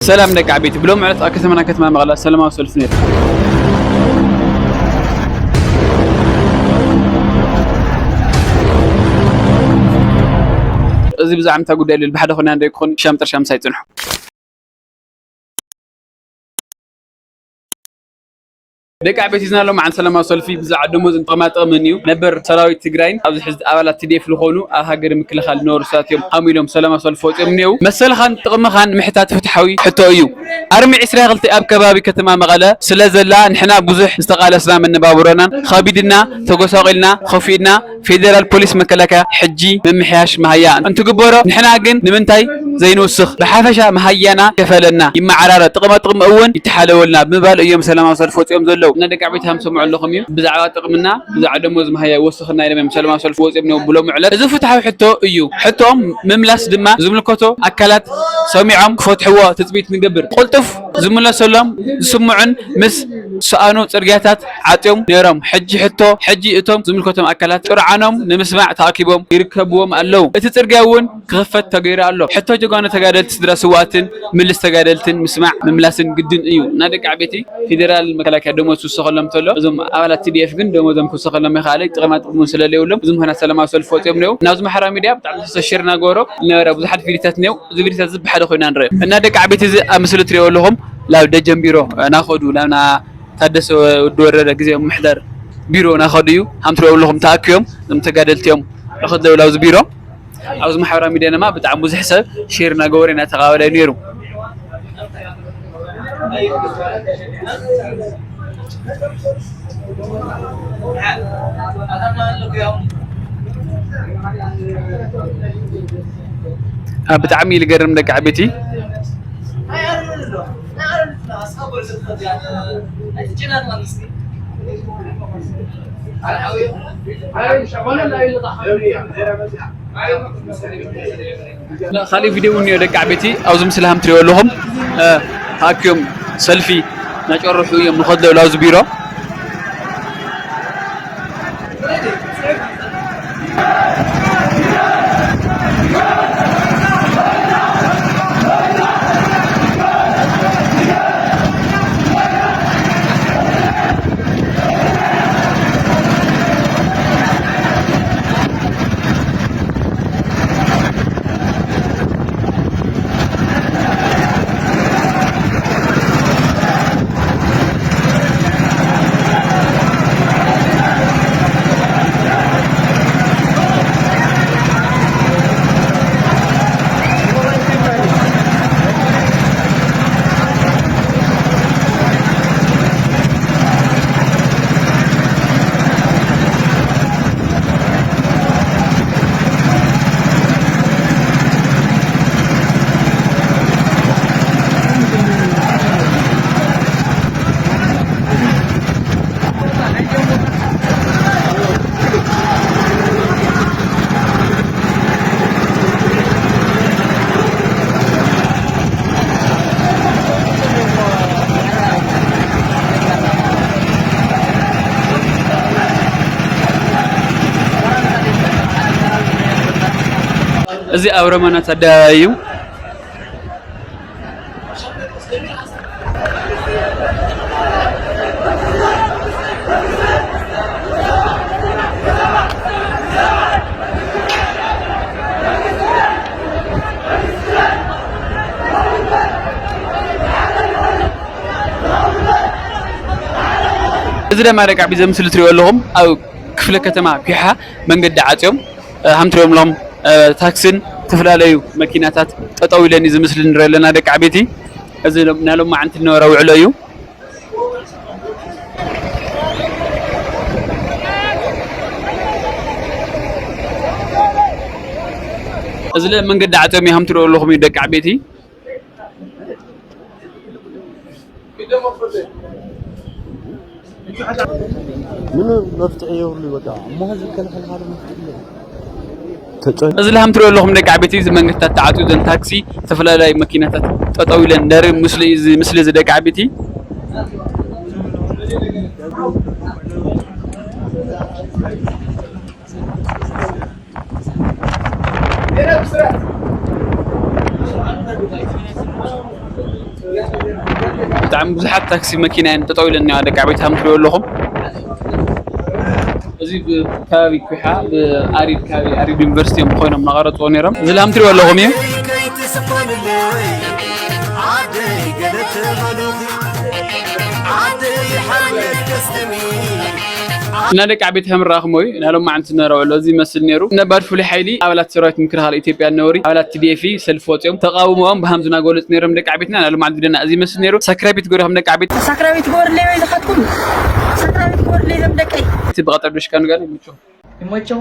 ሰላም ደቂ ዓበይቲ፣ ብሎም ዕለት ኣብ ከተማና ከተማ መቐለ ሰላማዊ ሰልፊ ነይሩ። እዚ ብዛዕባ ምንታይ ጉዳይ ኢሉ ብሓደ ኮይና እንደ ይኩን ሻም ጥርሻ ምሳይ ጽንሑ። ደቂ ዓበይቲ ዝና ሎም ዓን ሰላማዊ ሰልፊ ብዛዕባ ደሞዝን ጥቕማ ጥቕምን እዩ። ነበር ሰራዊት ትግራይን ኣብዚ ሕዚ ኣባላት ቲ ዲ ኤፍ ዝኾኑ ኣብ ሃገር ምክልኻል ዝነበሩ ሰባት እዮም ሃሙ ኢሎም ሰላማዊ ሰልፊ ወፂኦም እኒአው። መሰልኻን ጥቕምኻን ምሕታት ፍትሓዊ ሕቶ እዩ። ኣርሚ ዕስራ ክልተ ኣብ ከባቢ ከተማ መቐለ ስለ ዘላ ንሕና ብዙሕ ዝተቓለስና መነባብሮናን ኸቢድና ተጎሳቒልና ኸፊእና ፌደራል ፖሊስ መከላከያ ሕጂ ምምሕያሽ መሃያ እንትግበሮ ንሕና ግን ንምንታይ ዘይንውስኽ? ብሓፈሻ መሃያና ይከፈለና፣ ይመዓራረ፣ ጥቕማ ጥቕሚ እውን ይተሓለወልና ብምባል እዮም ሰላማዊ ሰልፊ ወፂኦም ዘለዉ። እና ደቂ ዓበይቲ ሃም ሰምዑ ኣለኹም እዩ። ብዛዕባ ጥቕምና፣ ብዛዕባ ደሞዝ መሃያ ይወስኽና ኢሎም እዮም ሰላማዊ ሰልፊ ወፂኦም ነው ብሎም ዕለት። እዚ ፍትሓዊ ሕቶ እዩ። ሕቶኦም ምምላስ ድማ ዝምልከቶ ኣካላት ሰሚዖም ክፈትሕዎ ትፅቢት ንገብር። ቅልጡፍ ዝምለሰሎም ዝስምዑን ምስ ሰኣኑ ፅርግያታት ዓፅዮም ነይሮም። ሕጂ ሕቶ፣ ሕጂ እቶም ዝምልከቶም ኣካላት ጥርዓኖም ንምስማዕ ተኣኪቦም ይርከብዎም ኣለዉ። እቲ ፅርግያ እውን ክኽፈት ተገይሩ ኣሎ። ሕቶ ጀጋኑ ተጋደልቲ፣ ስድራ ስውኣትን ምልስ ተጋደልትን ምስማዕ ምምላስን ግድን እዩ። እና ደቂ ዓበይቲ ፌዴራል መከላከያ ደሞዝ ክውሰኸሎም እንተሎ እዞም ኣባላት ቲ ዲ ኤፍ ግን ደሞዞም ክውሰኸሎም ኣይከኣለ፣ ጥቕማ ጥቕሚ እውን ስለለየብሎም እዚ ምኽንያት ሰላማዊ ሰልፊ ወፂኦም ነይሩ። ናብዚ ማሕበራዊ ሚድያ ብጣዕሚ ሰፊሕ ሸር እናገበሮ ዝነበረ ብዙሓት ቪዲዮታት እኒአው። እዚ ቪዲዮታት እዚ ብሓደ ኮይና ንረኦ። እና ደቂ ዓበይቲ እዚ ኣብ ምስሊ እትሪእዎ ኣለኹም ላብ ደጀን ቢሮ ናኸዱ ላብ ና ታደሰ ወዲ ወረደ ግዜ ምምሕዳር ቢሮ ናኸዱ እዩ። ሃም ትሪእዎ ኣለኹም ተኣኪቦም እዞም ተጋደልቲ እዮም ናኸዱ ላብዚ ቢሮ። ኣብዚ ማሕበራዊ ሚድያ ድማ ብጣዕሚ ብዙሕ ሰብ ሼር እናገበረ እናተቓበለ እዩ ነይሩ። ኣብ ብጣዕሚ እዩ ልገርም ደቂ ዓበይቲ። ካሊእ ቪድዮ እውን እኒኦ ደቂ ዓበይቲ ኣብዚ ምስሊ ሃም ትሪእዎ ኣለኹም። እ፣ ተኣኪቦም ሰልፊ እናጨርሑ እዮም ንኸድሎ ላብዚ ቢሮ። እዚ ኣብ ረመናት ኣደባባይ እዩ። እዚ ድማ ደቂ ዓቢ ዘምስል ትሪኦ ኣለኹም ኣብ ክፍለ ከተማ ኲሓ መንገዲ ዓጽዮም፣ እ፣ ሃም ትሪኦም ኣለኹም፣ እ፣ ታክስን ዝተፈላለዩ መኪናታት ጠጠው ኢለን እዩ ዝምስል ንሪኦ ኣለና ደቂ ዓበይቲ። እዚ ሎም-፣ ናይ ሎማዓንቲ ዝነበረ ውዕሎ እዩ። እዚ ለ መንገዲ ዓጽዮም እዩ ሃም ትሪኦ ኣለኹም እዩ ደቂ ዓበይቲ። ምንም መፍትሒ የብሉ። በቃ እሞ ህዝቢ ከልኸል ካለ መፍትሒ የብሉ። ተጨ- እዚ ልሃም ትሪኦ ኣለኹም ደቂ ዓበይቲ፣ እዚ መንገድታት ተዓፅዩ፣ ዘን ታክሲ፣ ዝተፈላለዩ መኪናታት ጠጠው ኢለን ነርኢ ምስሊ እዚ፣ ምስሊ እዚ ደቂ ዓበይቲ። ብጣዕሚ ብዙሓት ታክሲ መኪና እየን ጠጠው ኢለን እኒዋ ደቂ ዓበይቲ ከም ትሪእዎ ኣለኹም። እዚ ከባቢ ኩሓ ብኣሪድ ከባቢ ኣሪድ ዩኒቨርሲቲ እዮም ኮይኖም እናቐረፅዎ ነይሮም። እዚ ላም ትሪእዎ ኣለኹም እዩ። እና ደቂ ዓበይቲ ከም ራኽሞ እዩ። ናሎም ማዕንቲ ነረው ኣሎ እዚ ይመስል ነይሩ። ነባር ፍሉይ ሓይሊ ኣባላት ሰራዊት ምክልኻል ኢትዮጵያ ነውሪ ኣባላት ቲ ዲ ኤፍ ሰልፊ ወፂኦም ተቃውሞኦም ብሃምዚ እናገለፁ ነይሮም። ደቂ ዓበይትና ናሎም ማዕንቲ ቪድዮና እዚ ይመስል ነይሩ። ሳክራይብ ትገብሩ ከም ደቂ ዓበይቲ ሳክራይብ ትገብሩለይ ወይ ዝሓትኩም ሳክራይብ ትገብሩለይ ዞም ደቀይ። እቲ ብቐጠር ብሽካ ንገር ይምቸው። ይመቸው።